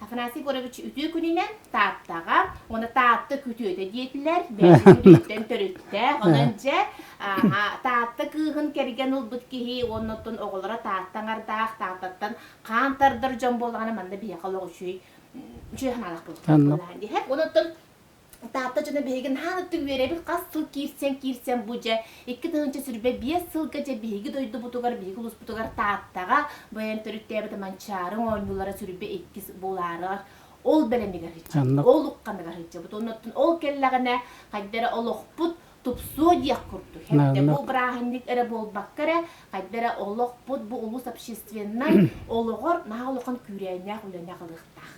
Афанасий Егорович үтүө күнүнэн Тааттаҕа уонна Таатта күтүөтэ диэтилэр, бэйэтин төрүттээх. Онон дьэ Таатта кыыһын кэргэн ылбыт киһи уонна оттон оҕолоро Таатта аҥардаах, Тааттаттан хаан тардар дьон буоллаҕына манна биһиэхэ олох үчүгэй үчүгэй санаалаах буолуохтаах диэһэ. Онон Таатта дьоно биһиги наһаа ытык үөрэбит хас сыл киирсэн-киирсэн бу дьэ 2025 сылга дьэ биһиги дойдубутугар, биһиги улууспутугар Тааттаҕа бу эн төрүттээбит Манчаары оонньуулара сүрбэ иккис буолаарыгар ол бэлэмигэр сылдьабыт, ол ухханыгар сылдьабыт. Оннуттан ол кэллэҕинэ хайда эрэ олохпут тупсуо диэх курдук. Хэптэ бу бырааһынньык эрэ буолбакка эрэ, хайда эрэ олохпут бу улуус общественнай олоҕор наһаа улахан күүрээннээх үлэни аҕалыахтаах.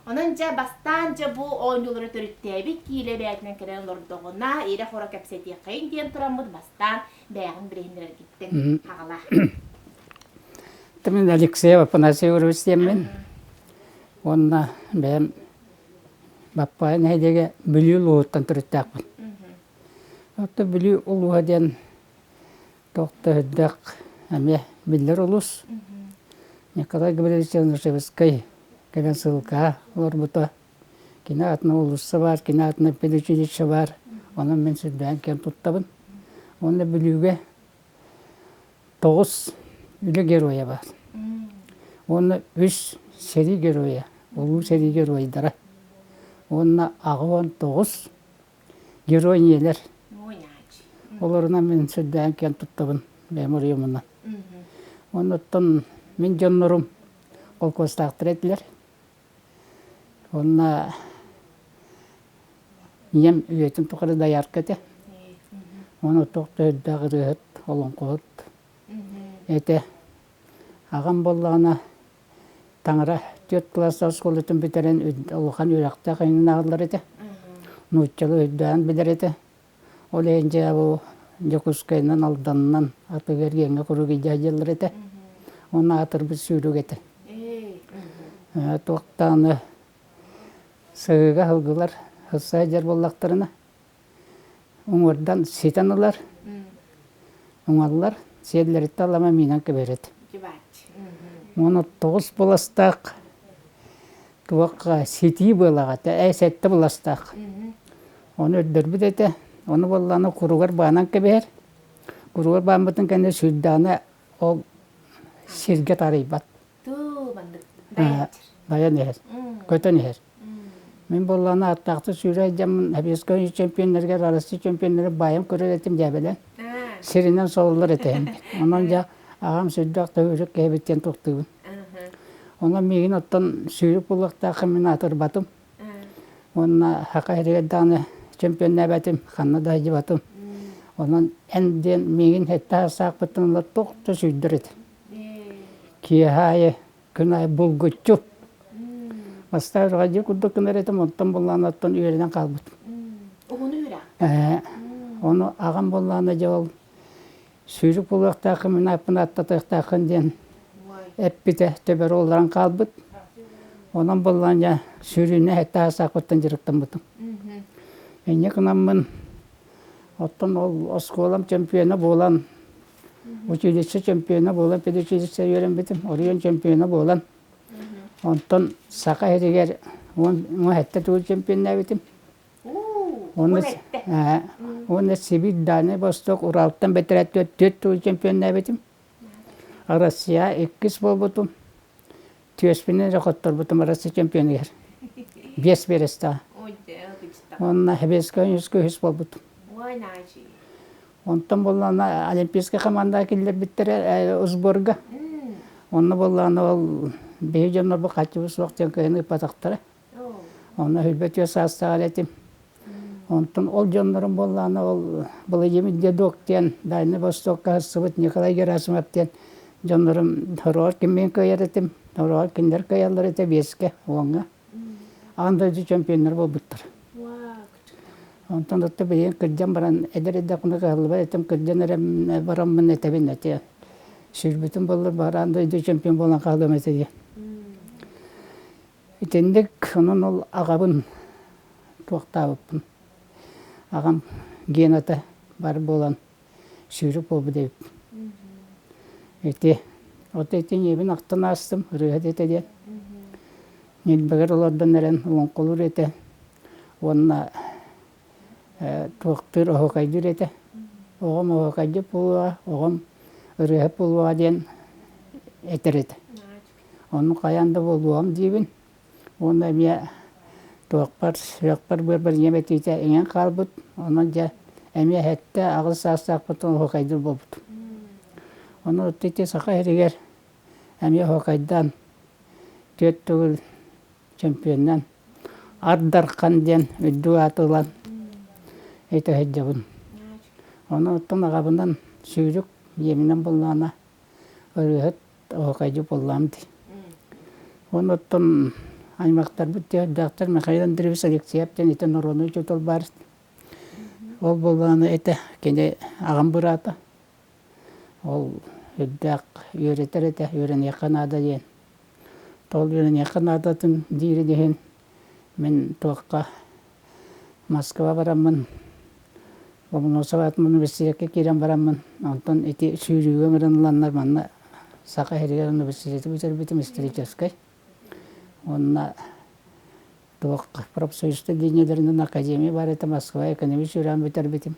Онон дьэ бастаан дьэ бу оонньуулары төрүттээбит киилэ бэйэтинэн кэлэн олордоҕуна, ирэ-хоро кэпсэтиэххэйин диэн тураммыт бастаан бэйэҕин билиһиннэрэргиттэн аҕалаа. Мин Алексеев Афанасий Егорович диэммин. Уонна бэйэм Баппаайа нэһилиэгэ Бүлүү улууһуттан төрүттээхпин. Оттон Бүлүү улууһа диэн туох да үрдэх эмиэ биллэр улуус. Николай Гаврильевич Чернышевскай кэлэн сылга олорбута. Кини аатынан уулусса баар, кини аатынан педучилище баар. Онон мин сүрдээн киэн туттабын. Уонна Бүлүүгэ тоҕус үлэ геройа баар. Уонна үс сэрии геройа, улуу сэрии геройдара. Уонна 89 герой ийэлэр. Олорунан мин сүрдээн киэн туттабын бэйэм уруйумунан. Оннуттан мин дьоннорум холкуостаахтар этилэр. Уонна ийэм үйэтин тухары доярка этэ. Уонна туох да үрдээх ырыаһыт, олоҥхоһут этэ. Аҕам буоллаҕына Таҥара түөрт кылаас оскуолатын бүтэрэн улахан үөрэхтээх эҥин ааҕыллар этэ. Нууччалыы өйдөөн билэр этэ. Ол иһин дьэ бу Дьокуускайынан, Алданынан атыыга эргиэҥҥэ куруук илдьэ сылдьаллар этэ. Уонна аатырбыт сүүрүк этэ. Туох даҕаны сыһыыга сылгылар сылса сылдьар буоллахтарына уҥуордан ситэн ылар, уҥаллар, сиэллэриттэн алама миинэн кэбиһэр этэ. Уонна тоҕус быластаах туох ситии быалаах этэ, ээ сэттэ быластаах. Ону өллөрбүт этэ. Ону буоллаҕына куругар баанан кэбиһэр. Куругар бааммытын кэннэ сүүрдэҕинэ ол сиргэ тарыйбат. Дайан иһэр, көтөн иһэр. Мин буоллаҕына аттаахтык сүүрэ сылдьаммын Советскай чемпионнарыгар, Россия чемпионнарыгар баайан көрөр этим дьээбэлээн. Сиринэн сололлор этэ. Онон дьэ аҕам сүрдээх төһүүрүк киһибит диэн туохтуубун. Онон миигин оттон сүүрүк буолуохтааххын мин аатырбатым. Уонна саха сиригэр даҕаны чемпионнээбэтим, ханна да сылдьыбатым. Онон эн диэн миигин сэттэ саастаахпыттан ыла туох да сүүрдэр этим. Киэһэ аайы, күн аайы булгуччу. Бастаан үрэҕэлдьи курдук гынар этим, онтон буллаҕына оттон үөрэнэн хаалбытым. Уһуну үөрэх. Ону аҕам буоллаҕына дьэ ол сүүрүк буолуохтааххын, мин ааппын ааттатыахтааххын диэн эппитэ төбөрү олорон хаалбыт. Онон буоллаҕына дьэ сүүрүүнү сэттэ саастаахпыттан дьарыктаммытым. Инньэ гынаммын оттон ол оскуолам чемпиона буолан училище чемпиона буолан педучилище үөрэммитим, оройуон чемпиона буолан онтон Саха сиригэр 17 төгүл чемпионнаабытым. Уонна Сибирь, Дальний Восток, Уралтан бэтэрээ түөрт төгүл чемпионнаабытым. Россия иккис буолбутум. Түөспүнэн эрэ хотторбутум Россия чемпионугар. Биэс биэрэстэҕэ. Уонна Хабецкай үһүс буолбутум. Онтон буоллаҕына олимпийскай хамаандаҕа киллэрбиттэрэ сборга. Онно буоллаҕына ол биһи дьоннорбут хаччыбыт суох диэн кыайан ыыппатахтара. Онно 24 саастаах эрэ этим. Онтон ол дьоннорум буоллаҕына ол Владимир Дедок диэн Дальний Востокка сылдьыбыт Николай Герасимов диэн дьоннорум сороҕор киммин кыайар этим, сороҕор кинилэр кыайаллар этэ биэскэ, уоҥҥа. Аан дойду чемпионнара буолбуттар. Онтон отто билигин кырдьан баран эдэр эрдэхпинэ кыһаллыбат этим, кырдьан эрэ бараммын этэбин этэ. Сүүрбүтүм буоллар баҕар аан дойду чемпион буолан хаалыам этэ диэн. Итинник онон ол аҕабын туохтаабыппын. Аҕам гената бар буолан сүүрүк буолбут эбиппин. Ити, вот ити ийэбин ахтан аастым, ырыаһыт этэ диэн. Ньилбэгэр олордон эрэн олоҥхолуур этэ уонна туохтуур оһуокайдыыр этэ. Оҕом оһуокайдьыт буолуоҕа, оҕом ырыаһыт буолуоҕа диэн этэр этэ. Ону хайаан да буолуоҕум диибин. Уонна эмиэ туохпар, сүрэхпэр-быарбар ийэм этиитэ иҥэн хаалбыт. Онон дьэ эмиэ 7-8 саастаахпыттан оһуокайдыыр буолбутум. Ону ити Саха сиригэр эмиэ оһуокайдаан түөрт төгүл чемпионнаан Ар Дархан диэн үрдүк ааты ылан ити сылдьабын. Ону оттон аҕабынан сүүрүк, ийэбинэн буллаҕына ырыаһыт оһуокайдьыт буоллаҕым дии. Уонна оттон аймахтарбыт дьахтар Михаил Андреевич Алексеев диэн ити норуодунай учуутал баар. Ол буоллаҕына этэ кини аҕам быраата. Ол үрдээх үөрэтэр этэ, үөрэниэххэ наада диэн. Ол үөрэниэххэ наадатын диирин иһин мин туохха Москва бараммын Ломоносов аатынан университекка киирэн бараммын, онтон ити сүүрүүгэ ыҥыран ыланнар манна Саха сиригэр университеты бүтэрбитим историческай. Уонна туох профсоюзка линияларынан академия баар этэ Москва экономист үөрэҕин бүтэрбитим.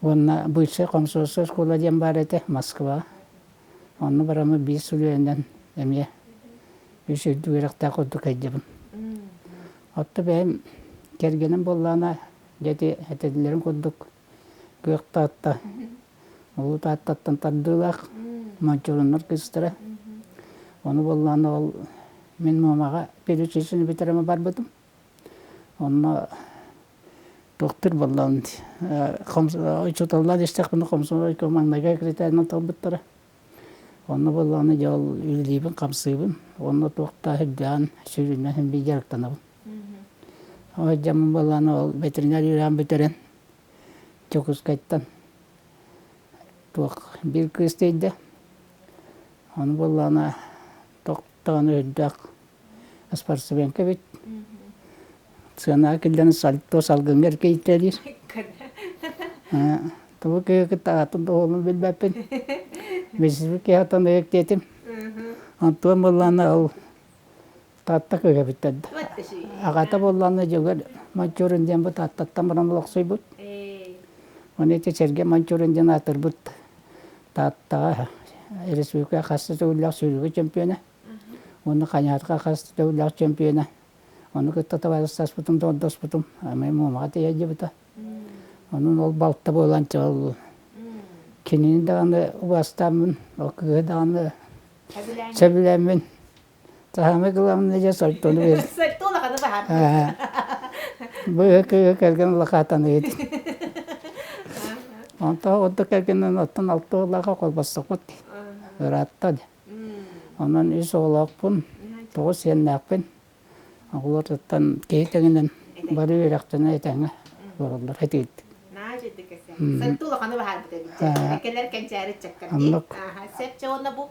Уонна бывшая комсомольская школа диэн баар этэ Москва. Онно бараммын биир сыл үөрэнэн эмиэ үс үрдүк үөрэхтээх курдук сылдьабын. Оттон бэйэм кэргэним буоллаҕына, дьэ ити этэллэрин курдук күөх Таатта, Улуу Тааттаттан тардыылаах Мончууруннар кыыстара. Ону буоллаҕына ол мин Муомаҕа педучилищены бүтэрэн барбытым. Онно туохтуур буоллаҕым дии учууталлаан истэхпинэ комсомол маҥнайгы секретарынан талбыттара. Онно буоллаҕына дьэ ол үлэлиибин-хамсыыбын уонна туох да сылдьан сүрүннээн син биир дьарыктанабын. Ол дьоммун буоллаҕына ол ветеринар үөрэҕин бүтэрэн Дьокуускайтан туох биир кыыс тиийдэ. Ону буоллаҕына туох даҕаны үрдээх спортсменка эбит. Сыанаҕа киллэрэн сальто салгыҥҥа эркэйтэлиир. Тугу киһи кытта аатын да уолун билбэппин. Билсибит киһи атын ыйык диэтим. Онтуон буоллаҕына ол Таатта кыыһа эбиттэр да. Аҕата буоллаҕына дьөгөр Мончуурун диэн бу Тааттаттан баран олохсуйбут. Оны ити Сэргэ Мончуурун диэн аатырбыт Тааттаҕа республика хас да төгүллээх сүүрүүгэ чемпиона. Уонна Ханьаатка хас да төгүллээх чемпиона. Ону кытта табаарыстаспытым, доҕордоспутум. Ама Муомаҕа тиийэ Онон ол балта буолан ол кинини даҕаны убаастааммын, ол кыыһы даҕаны сөбүлээммин Таһаамай главное дьэ сальтону бер. Сальто улаханы баһаар. Бу кыыһы кэргэн улахаатан ыйыт. Онто онто кэргэнин оттон алта оҕолоохо холбостохпут ыраатта дии. Онон үс оҕолоохпун, тоҕус сиэннээхпин. Оҕолортон киһи тэҥинэн бары үөрэхтэнэ этэҥҥэ олороллор этигит. Наадьа кэсэ. Сальто улаханы баһаарбыт эбит. Кэлэр кэнчээри чаккар. Оннук. Сөп чэ уонна бу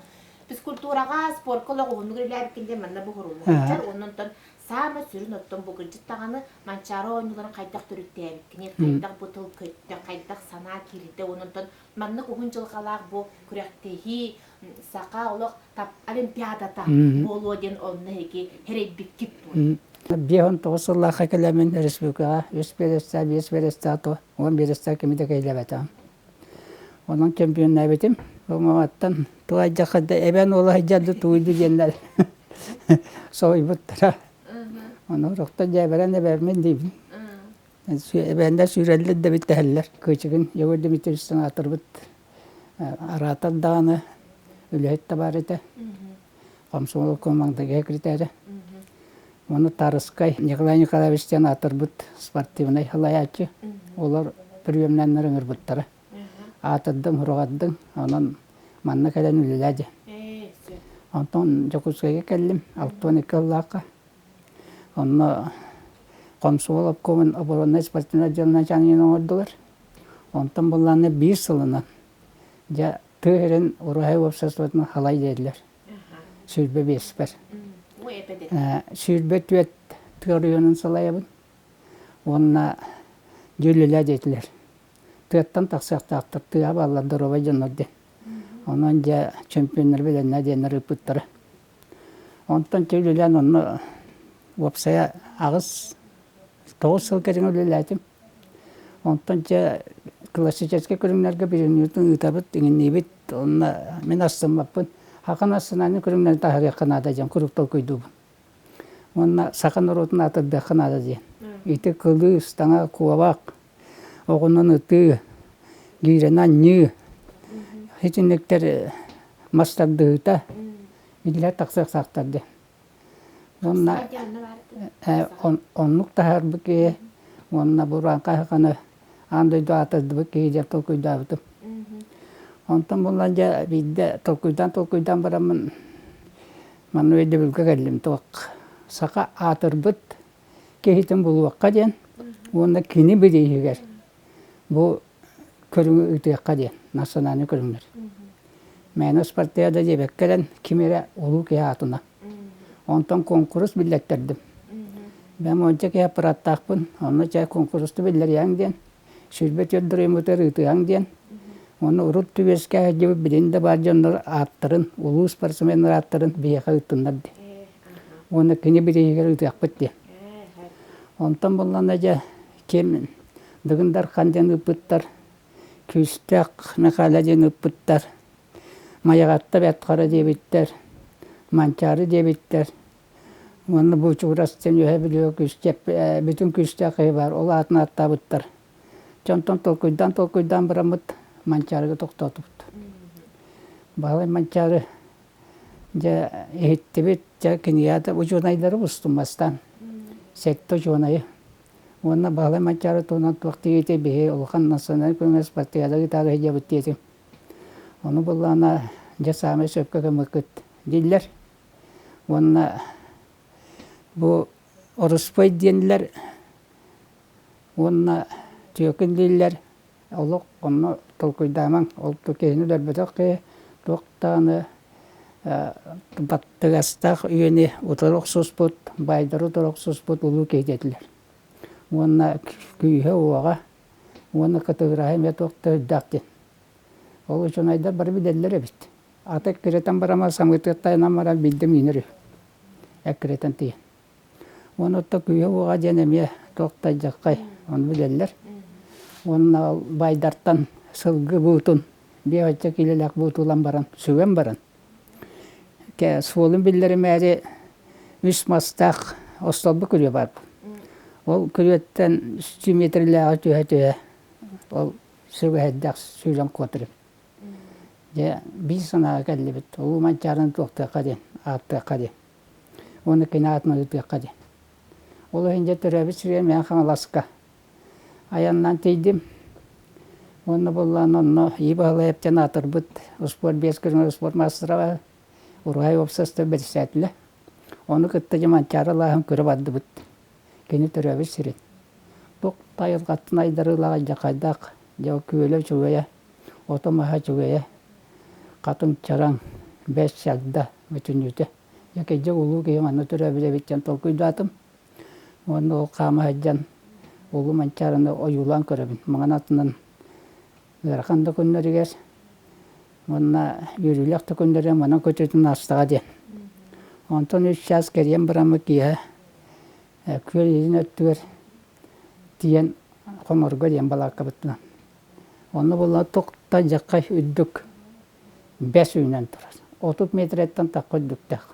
Физкультураҕа, спорка олох уһуннук үлэлээбиккин диэн манна бу уһуруллубуттар. Онон онтон саамай сүрүн оттон бу кырдьык даҕаны Манчаары оонньууларын хайдах төрүттээбиккиний, хайдах бу тыл көттө, хайдах санаа киирдэ, онон онтон маннык уһун дьылҕалаах бу күрэхтэһии саха олох тап олимпиадата буолуо диэн онно эһиги сэрэйбиккит дуо? 59 сыллаахха кэлэммин республикаҕа үс биэрэстээх, биэс биэрэстээх, уон биэрэстээх кими да кэйлэбэтэҕим. Онон чемпионнаабытым. Оҥоттон туайдахха да эбэн уола сылдьар да тууйду диэннэр соһуйбуттара. Ону орохтон дьээбэрэн эбэрмин диибин. Эбээннэр сүүрэллэр да бүттэһэллэр. Кыычыгын Егор Дмитриевичтан аатырбыт араатар даҕаны үлэһит да баар этэ. Комсомол маҥнайгы секретаря. Уонна Тарыскай Николай Николаевич диэн аатырбыт спортивнай салайааччы. Олор приемнаннар ыҥырбыттара. Аатырдым, сураҕырдым, онон манна кэлэн үлэлээ диэн. Онтон Дьокуускайга кэллим, 62 сыллаахха. Онно комсомол обкомун обороннай спортивнай отделын начальнигын оҥордулар. Онтон былааны биир сылынан дьэ тыа сирин ураһай уопсастыбатын халай диэтилэр. 25-пэр. 24 тыа оройуонун салайабын. Уонна дьүүллүлээ диэтилэр. Тыаттан тахсыахтаахтар, тыаҕа бааллар доруобай дьоннор диэн. Онон дьэ чемпионнар билэннэ диэннэр ыыппыттара. Онтон чэ үлэлээн онно уопсайа 8, 9 сыл кэриҥэ үлэлээтим. Онтон дьэ классическай көрүҥнэргэ билиҥҥитин ыытабыт, иҥинниибит. Онно мин астыммаппын. Хахан национальнай көрүҥнэри таһаарыахха наада диэн куруук толкуйдуубун. Уонна саха норуотун аатырдыахха наада диэн. Ити кылыы, ыстаҥа, куобах, оҕунан ытыы, гиирэни анньыы итинниктэр мас тардыһыыта биллэр тахсыахтаахтар диэн. Уонна оннук таһаарбыт киһи уонна Бурааҥка Хаханы аан дойду аатырдыбыт киһи диэн толкуйдаабытым. Онтон булан дьэ биирдэ толкуйдаан-толкуйдаан бараммын манна өйдөбүлгэ кэллим туох саха аатырбыт киһитин булуохха диэн уонна кини бирииһигэр бу көрүҥү ыытыахха диэн национальнай көрүҥнэр. Мээнэ спартакиада диэбэккэ эрэн ким эрэ улуу киһи аатына. Онтон куонкурус биллэттэрдим. Бэм уонча киһи аппараттаахпын, онно чэ куонкуруста биллэриэҥ диэн, 24 дороймутар ыытыаҥ диэн. Уонна урут түбүөскэ сылдьыбыт билин да баар дьоннор ааттарын, улуу спортсменнар ааттарын биһиэхэ ыыттыннар диэн. Уонна кини бирииһигэр ыытыахпыт диэн. Онтон буллана дьэ ким Дыгын Дархан диэн ыыппыттар, Күүстээх Михаля диэн ыыппыттар, Майаҕатта Бэрт Хара диэбиттэр, Манчаары диэбиттэр. Уонна Буучугурас диэн Үөһээ Бүлүүгэ күүстээх бүтүн күүстээх киһи баар, ол аатын ааттаабыттар. Дьэ онтон толкуйдаан-толкуйдаан бараммыт Манчаарыга тохтоотубут. Баһылай Манчаары дьэ иһиттибит, дьэ кинигэ учуонайдары устумастаан сэттэ учуонайы уонна Баһылай Манчаары туһунан туох диэбитий биһи улахан национальнай көмө спартакиада ыытаары сылдьабыт диэтим. Ону буллаҕына дьэ саамай сөпкө гыммыккыт дииллэр. Уонна бу Оруспай диэннэр уонна Түөкүн дииллэр. Олох онно толкуйдаамаҥ. Ол киһини өлөрбөтөх киһи туох даҕаны баттыгастаах үйэни утары охсуспут, баайдары утары охсуспут улуу киһи диэтилэр. Уонна күүһэ-уоҕа уонна кытыгыраһа эмиэ туох да үрдээх диэн. Ол учуонайдар бары билэллэр эбит. Аты эккирэтэн барама самыытыаттайынан баран биирдэ миинэр үһү. Эккирэтэн тиийэн. Уонна оттон күүһэ-уоҕа диэн эмиэ туох да алдьархай, ону билэллэр. Уонна ол баайдартан сылгы буутун, биэс киилэлээх бууту ылан баран, сүгэн баран, суолун биллэримээри үс мастаах остолбо күрүө баар. Ол күрүөттэн үстүү миэтэрэлээҕи түһэ-түһэ ол сүгэһэрдээх сүүрэн куотар эбит. Дьэ, биир санааҕа кэллибит, Улуу Манчаарыны туохтуохха диэн, ааттыахха диэн. Уонна кини аатын ыытыахха диэн. Ол иһин дьэ төрөөбүт сиригэр Мэҥэ Хаҥаласка айаннаан тиийдим. Уонна буоллаҕына онно И Баһылайап диэн аатырбыт успуорт биэс көрүҥэр успуорт маастара Уруһай уопсастыба бэрэссэдээтэлэ. Ону кытта дьэ Манчаары алааһын көрө бардыбыт. Кини төрөөбүт сирин. Туох да айылҕаттан айдарыылаах алдьархайдаах дьэ ол күөлэ үчүгэйэ, ото-маһа үчүгэйэ, хатыҥ чараҥ, бэс чагда бүтүннүүтэ. Дьэ кырдьык улуу киһи манна төрөөбүт эбит диэн толкуйдаатым. Уонна ол хаама сылдьан Улуу Манчаарыны ойуулаан көрөбүн. Маҥан атынан ыарахан да күннэригэр уонна үөрүүлээх да күннэригэр манан көтүтүн аастаҕа диэн. Онтон үс чаас кэрийэн бараммыт киэһэ күөл илин өттүгэр тиийэн хонорго диэн балааккабытынан. Онно буолла туох да дьаххай үрдүк бэс үүнэн турар. 30 миэтэрэттэн тахха үрдүктээх.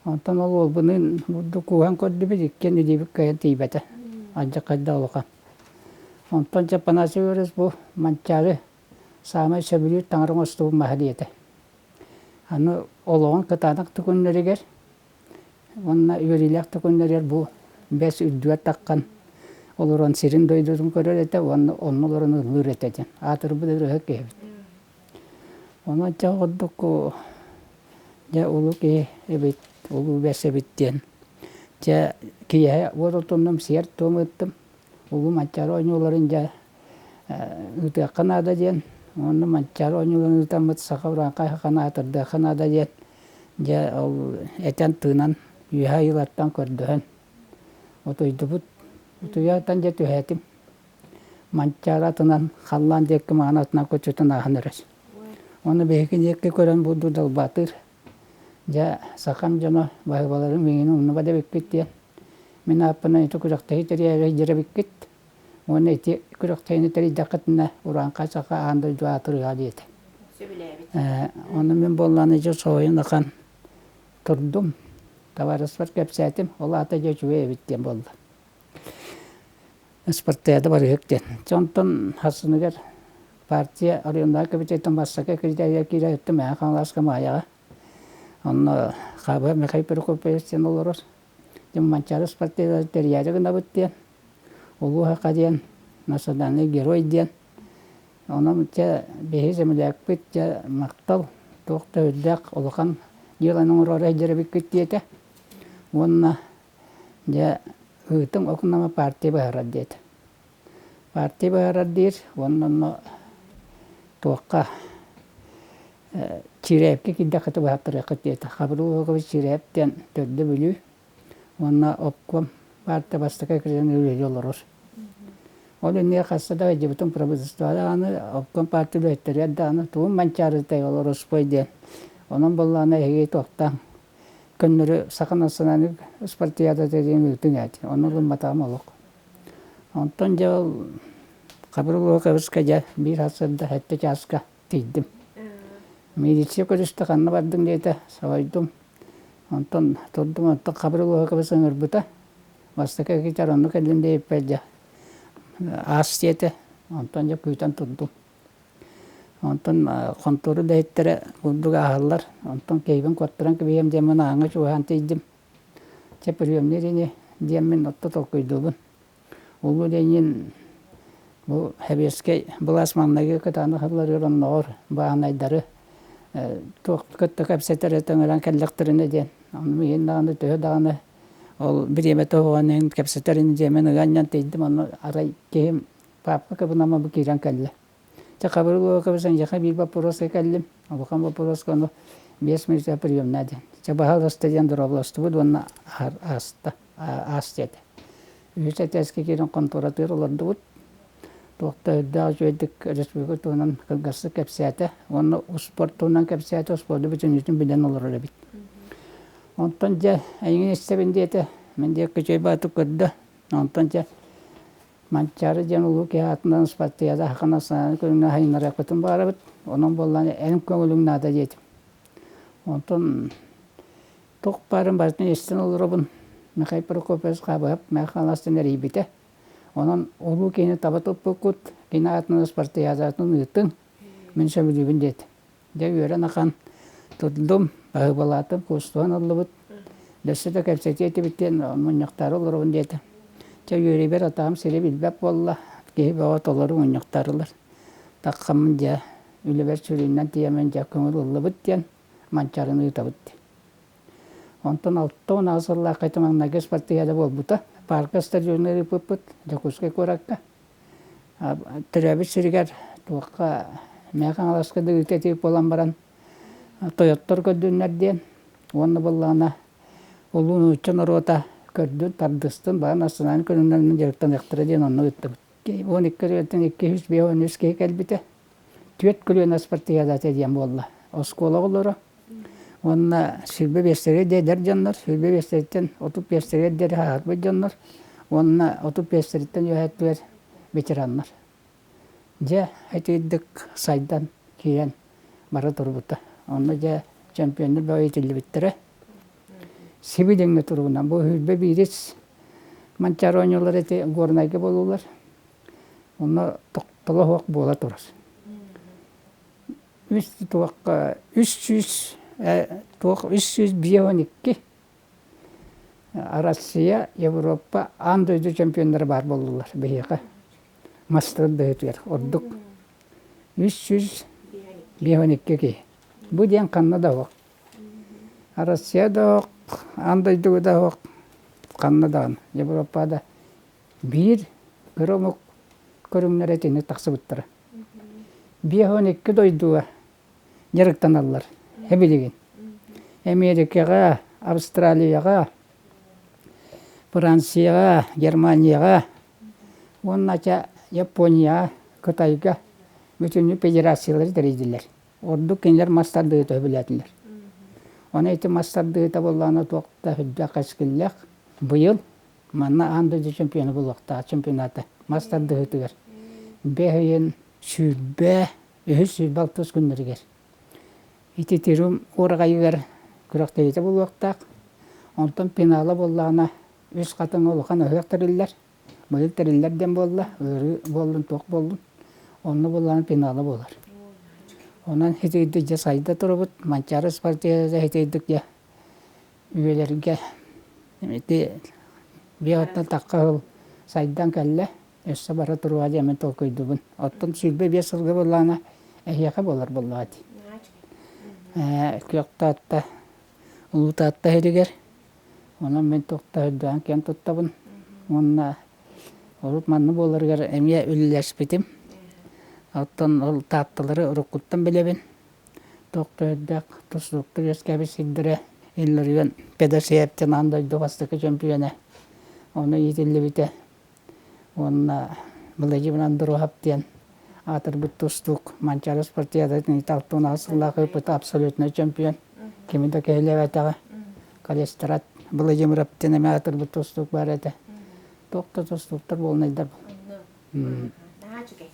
Онтон ол уолбуныын бурдук кууһан көрдүбүт, иккиэн илиибит кыайан тиийбэтэ. Алдьархайда улахан. Онтон Дьаппанасий Егорович бу Манчаары саамай сөбүлүүр таҥара оҥостубут маһа диэтэ. Аны олоҕун кытаанах да күннэригэр уонна үөрүүлээх да күннэригэр бу бэс үрдүгэр таххан олорон сирин дойдутун көрөр этэ уонна онно олорон ыллыыр этэ диэн аатырбыт ырыаһыт киһибит. Онон дьэ курдук дьэ улуу киһи эбит, улуу бэс эбит диэн дьэ киэһэ уот отуннум сиэр-туом ыыттым. Улуу Манчаары оонньууларын дьэ ыытыахха наада диэн уонна Манчаары оонньууларын ыытаммыт саха урааҥхай саханы аатырдыахха наада диэн дьэ ол этэн-тыынан үөһэ айыылартан көрдөһөн утуйдубут. Утуйаатан дьэ түһээтим. Манчаары атынан халлаан диэки маҥан атынан көтүтэн ааһан эрэр. Уонна биһиги диэки көрөн бурдук далбаатыыр. Дьэ, сахам дьоно баһыыбаларын миигин умнубат эбиккит диэн, мин ааппынан ити күрэхтэһии тэрийээри сылдьар эбиккит уонна ити күрэхтэһиини тэрийдэххитинэ урааҥхай саха аан дойду аатырыаҕа диэтэ. Сөбүлээбит. Ону мин буоллаҕына дьэ соһуйан ахан турдум, табаарыспар кэпсээтим, ол аата дьэ үчүгэй эбит диэн буолла. Спартакиада барыһык диэн. Дьэ онтон сарсыныгар партия оройуоннааҕы комитеттан бастакы критерийгэ киирэ ыттым Мэҥэ Хаҥаласка Маайаҕа. Онно Хабыа Михаил Прокопьевич диэн олорор. Дьэ Манчаары спартакиада тэрийээри гынабыт диэн. Улуу Саха диэн национальный герой диэн. Онон дьэ биһиги землякпыт дьэ махтал туох да үрдээх улахан дьыаланы оҥороору сылдьар эбиккит диэтэ. Уонна Дьэ, ыытыҥ окунама партия быһаарар диэтэ. Партия быһаарар диир уонна онно туохха Чирээпкэ киирдэххитэ быһааттарыаххыт диэтэ. Хабырыыл Уһукович Чирээп диэн төрдө Бүлүү уонна обком партия бастакы кирэн үлэлии олорор. Ол иннигэр хаста да сылдьыбытым правительство даҕаны, обком партия үлэһиттэригэр даҕаны тугун манчаарытай олоруспуой диэн. Онон буоллаҕына эһиги туохтаан Көннөрү саха национальнай спартакиадата диэн ыытыҥ эт. Ону ылымматаҕым олох. Онтон дьэ ол Хабырыл Уһукабыска дьэ биир сарсыарда сэттэ чааска тиийдим. Милиция көрүстэ ханна бардыҥ диэтэ, соһуйдум. Онтон турдум, онтон Хабырыл Уһукабыс ыҥырбыта. Бастакы китар онно кэллим диэбиппэр дьэ аас диэтэ. Онтон дьэ күүтэн турдум. Онтон хонтуора үлэһиттэрэ курдук ааһаллар. Онтон киһибин куоттаран кэбиһиэм диэммин ааҥҥа чугаһаан тиийдим. Чэ, приемнуур ини диэммин отто толкуйдуубун. Улуу Ленин бу сэбиэскэй былаас маҥнайгы кытаанах сылларыгар оннооҕор бааһынайдары туох кытта кэпсэтэр этэ ыҥыран кэллэхтэринэ диэн. Ону миигин даҕаны төһө даҕаны ол бириэмэ тоһоҕон иһин кэпсэтэр ини диэммин ыга анньан тиийдим. Онно арай киһим папка кыбынама бу киирэн кэллэ. Чэ, Хабырыл Уһукович эйиэхэ биир боппуруоска кэллим. Улахан боппуруоска ону биэс мүнүүтэ приемнаа диэн. Чэ, баһаалыста диэн дорооболостубут уонна ааста, аас диэтэ. Үһүс этээскэ киирэн хонтуоратыгар олордубут. Туох да үрдээх үчүгэйдик республика туһунан кылгастык кэпсээтэ уонна успуорт туһунан кэпсээтэ, успуорду бүтүннүүтүн билэн олорор эбит. Онтон дьэ, эйигин истэбин диэтэ. Мин диэки үчүгэй баҕайытык көрдө. Онтон дьэ, Манчаары диэн улуу киһи аатынан ыспартыйада хахана санааны көрүҥҥэ хайыннарыахпытын баҕарабыт. Онон буоллаҕына эн көҥүлүҥ наада диэтим. Онтон туох баарын барытын истэн олоробун. Михаил Прокопьевич Хабыһап Мэҥэ Хаҥаластан эрийбитэ. Онон улуу киһини таба туппуккут, кини аатынан ыспартыйаадатын ыытыҥ, мин сөбүлүүбүн диэтим. Дьэ үөрэн ахан турдум, баһыыбалаатым, куустуһан ыллыбыт. Өссө да кэпсэтиэ этибит диэн мунньахтаары олоробун диэтэ. Чэ үөрүүбэр атаҕым сири билбэт буолла, киһи бөҕө толору мунньахтаарылар. Таххаммын дьэ үлэбэр сүрүннэн тиийэммин дьэ көҥүл ыллыбыт диэн Манчаарыны ыытабыт диэн. Онтон 68 сыллаахха ити маҥнайгы спартакиада буолбута. Парка стадионугар ыыппыппыт Дьокуускай куоракка. Төрөөбүт сиригэр туохха Мэҥэ Хаҥаласка да ыыта этии буолан баран тойоттор көрдүннэр диэн уонна буоллаҕына улуу нуучча норуота көрдүн, тардыстын, баҕар национальнай көрүҥнэринэн дьарыктаныахтара диэн онно ыыттыбыт. 12 өрүттэн 253 киһи кэлбитэ. Түөрт көлүөнэ спартакиадата диэн буолла. Оскуола оҕолоро уонна сүүрбэ биэстэригэр диэри эдэр дьоннор, сүүрбэ биэстэриттэн 35-тэригэр диэри ааһарбыт дьоннор уонна 35-тэриттэн үөһэттилэр ветераннар. Дьэ, итирдик сайдан киирэн бара турбута. Онно дьэ чемпионнар бөҕө иитиллибиттэрэ. Сибилиҥҥи туругунан бу сүүрбэ биирис Манчаары оонньуулара ити Горнайга буоллулар. Онно тохтоло суох буола турар. Үс туохха 300 туох 352 Россия, Европа, аан дойду чемпионнара баар буоллулар биһиэхэ. Мастарын бөһүтүгэр ордук 352 киһи. Бу диэн ханна да суох. Россия да суох, аан дойдуга да суох, ханна даҕаны Европа да биир кыра омук көрүҥнэрэ итинник тахсыбыттара. 52 дойдуга дьарыктаналлар эбилигин. Эмиэрикэҕэ, Австралияҕа, Францияҕа, Германияҕа уонна чэ Японияҕа, Кытайга бүтүннүү федерациялары тэрийдилэр. Ордук кинилэр мас тардыыта сөбүлээтилэр. Ону ити мас тардыыта буоллаҕына туох да сүрдээх кэскиллээх. Быйыл манна аан дойду чемпиона буолуохтаах чемпионата мас тардыһыытыгар. Бэс ыйын 23 26 күннэригэр. Ити Тирум уораҕайыгар күрэхтэһиитэ буолуохтаах. Онтон пенала буоллаҕына Үс Хатыҥ улахан ыһыах тэриллэр. Быйыл тэриллэр диэн буолла, ыарыы буоллун, туох буоллун. Онно буоллаҕына пенала буолар. Онон итийдик дьэ сайда турабыт. Манчаары спартакиада итийдик дьэ үйэлэргэ ити биэҕиттэн тахха сыл сайдан кэллэ. Өссө бара туруоҕа диэн мин толкуйдуубун. Оттон 25 сылга буоллаҕына эһиэхэ буолар буоллаҕа дии. Күөх Таатта, Улуу Таатта иһигэр Онон мин туохта үрдээн киэн туттабын. Уонна урут манна буоларыгар эмиэ үлэлэспитим. Оттон ол Таатталары уруккуттан билэбин. Туох да үрдээх тустууктар үөскээбит сирдэрэ Илларион Педосеевтэн аан дойду бастакы чөмпүйүөнэ. Ону иитиллибитэ. Уонна Владимир Андруһап диэн аатырбыт тустуук Манчаары спартакиадатын 68 сыллаах ыыппыта абсолютнай чемпион. Кими да кэһилээбэтэҕэ. Калестрат Владимиров диэн эмэ аатырбыт тустуук баар этэ. Туох да тустууктар буолнайдар. Наһаа үчүгэй.